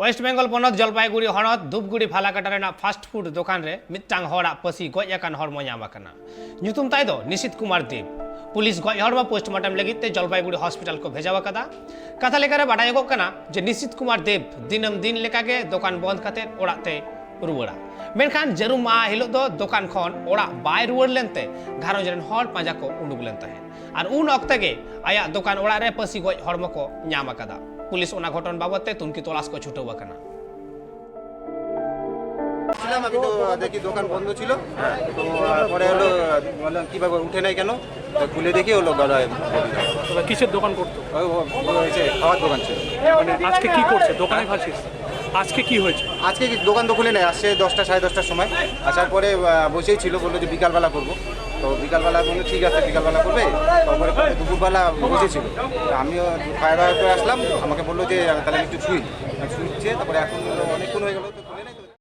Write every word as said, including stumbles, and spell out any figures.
West Bengal ᱯᱚᱱᱚᱛ ᱡᱚᱞᱯᱟᱭᱜᱩᱲᱤ ᱦᱚᱱᱚᱛ ᱫᱷᱩᱯᱜᱩᱲᱤ ᱯᱷᱟᱞᱟᱠᱟᱴᱟ ᱨᱮᱱᱟᱜ ᱯᱷᱟᱥᱴ ᱯᱷᱩᱰ ᱫᱚᱠᱟᱱ ᱨᱮ ᱢᱤᱫᱴᱟᱝ ᱦᱚᱲᱟᱜ ᱯᱟᱹᱥᱤ ᱜᱚᱡ ᱟᱠᱟᱱ ᱦᱚᱲᱢᱚ ᱧᱟᱢ ᱟᱠᱟᱱᱟ᱾ ᱧᱩᱛᱩᱢ ᱛᱟᱭ ᱫᱚ ᱱᱤᱥᱤᱛ ᱠᱩᱢᱟᱨ ᱫᱮᱵ᱾ ᱯᱩᱞᱤᱥ ᱜᱚᱡ ᱦᱚᱲᱢᱚ ᱯᱳᱥᱴᱢᱚᱨᱴᱮᱢ ᱞᱟᱹᱜᱤᱫ ᱛᱮ ᱡᱚᱞᱯᱟᱭᱜᱩᱲᱤ ᱦᱚᱥᱯᱤᱴᱟᱞ ᱠᱚ ᱵᱷᱮᱡᱟ ᱟᱠᱟᱫᱟ᱾ ᱠᱟᱛᱷᱟ ᱞᱮᱠᱟᱨᱮ ᱵᱟᱰᱟᱭᱚᱜᱚᱜ ᱠᱟᱱᱟ ᱡᱮ ᱱᱤᱥᱤᱛ ᱠᱩᱢᱟᱨ ᱫᱮᱵ ᱫᱤᱱᱟᱹᱢ ᱫᱤᱱ ᱞᱮᱠᱟᱜᱮ ᱫᱚᱠᱟᱱ ᱵᱚᱱᱫ ᱠᱟᱛᱮ ᱚᱲᱟᱜ ᱛᱮᱭ ᱨᱩᱣᱟᱹᱲᱟ᱾ ᱢᱮᱱᱠᱷᱟᱱ ᱡᱟᱹᱨᱩᱢ ᱢᱟᱦᱟ ᱦᱤᱞᱳᱜ ᱫᱚ ᱫᱚᱠᱟᱱ ᱠᱷᱚᱱ ᱚᱲᱟᱜ ᱵᱟᱭ ᱨᱩᱣᱟᱹᱲ ᱞᱮᱱᱛᱮ ᱜᱷᱟᱨᱚᱸᱡᱽ ᱨᱮᱱ ᱦᱚᱲ ᱯᱟᱸᱡᱟ ᱠᱚ ᱩᱰᱩᱠ ᱞᱮᱱ ᱛᱟᱦᱮᱸᱫ᱾ ᱟᱨ ᱩᱱ ᱚᱠᱛᱮ ᱜᱮ ᱟᱭᱟᱜ ᱫᱚᱠᱟᱱ ᱚᱲᱟᱜ ᱨᱮ ᱯᱟᱹᱥᱤ ᱜᱚᱡ ᱦᱚᱲᱢᱚ ᱠᱚ ᱧᱟᱢ ᱟᱠᱟᱫᱟ᱾ ᱯᱩᱞᱤᱥ ᱚᱱᱟ ᱜᱷᱚᱴᱚᱱ ᱵᱟᱵᱚᱛ ᱛᱮ ᱛᱩᱱᱠᱷᱤ ᱛᱚᱞᱟᱥ ᱠᱚ ᱪᱷᱩᱴᱟᱹᱣ ᱟᱠᱟᱱᱟ᱾ ছিলাম, আমি তো দেখি দোকান বন্ধ ছিল। তো পরে হলো, বললাম, "কিভাবে উঠে নাই কেন?" তো খুলে দেখি হলো গলায়। কিসের দোকান করতো? ওই ও- ও হয়েছে, খাওয়ার দোকান ছিল। আজকে কি করছে? দোকানে ফাঁসিস। আজকে কি হয়েছে? আজকে কি দোকান তো খুলে নেই, আসছে দশটা, সাড়ে দশটার সময়। আসার পরে আহ, বসেই ছিল, বললো যে বিকালবেলা করবো। তো বিকালবেলা বললো, "ঠিক আছে, বিকালবেলা করবে।" তারপরে দুপুরবেলা বসেছিল। তো আমিও খাওয়া দাওয়া করে আসলাম, আমাকে বললো যে, "তাহলে আমি একটু শুই।" শুচ্ছে, তারপরে এখন অনেকক্ষণ হয়ে গেল, তো খুলে নেই তো।